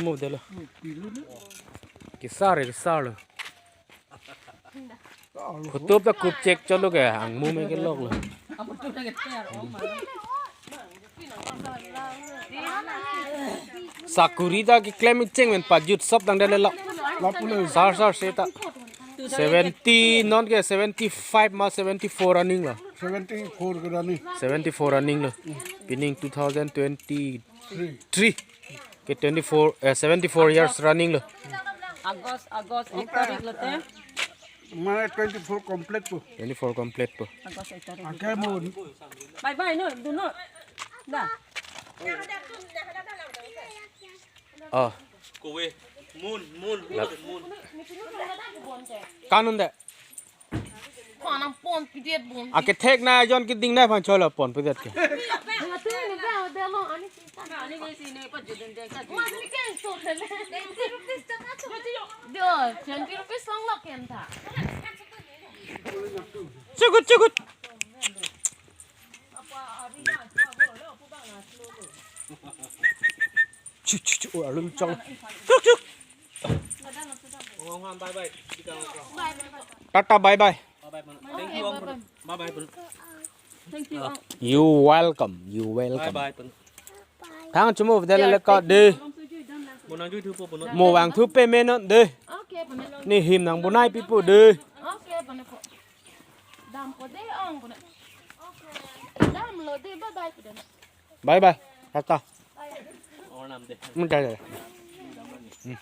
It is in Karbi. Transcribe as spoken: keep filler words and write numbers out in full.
Mo delo. Kesar, kesar lo. Photo ta kup check chalo ke, angmu me kelok lo. Sakuri ta keklem cheng men pajut sop tang dele lo. Sar sar seta. Seventy non ke seventy five ma seventy four running lo. Seventy four ke running. Seventy four running lo. Pining two thousand twenty three. Three. Ke twenty four, eh, seventy four years running lo. August, August ek tarik lote. Mane twenty four complete po. Twenty four complete po. August ek tarik. Anke mo. Bye bye no, do not. Da. Oh. Kowe. Moon, moon, moon. Kanun de. Kanang pon pidet bon. Ake thek na jon keding na phan cholo pon pidet ke. Dio, twenty rupees long lo ken ta. Chugut, chugut. Chu, chu, chu, oh, alun chong. Chuk, chuk. Tata, bye bye. Bye bye. Thank you, Uncle. Bye bye, Uncle. Thank you, Uncle. You welcome. You welcome. Bye bye, Uncle. Thang chumu dele le ka de. Mo nang jui thu po, po no. Mo vang thu pe me non de. Okay, po no. Ne him nang bonai pi po de. Okay, po no po. Dam po de, ong po no. Dam lo de, bye bye po de. Bye bye. Tata. Or nam de. Hmm, ja, ja, ja. Hmm.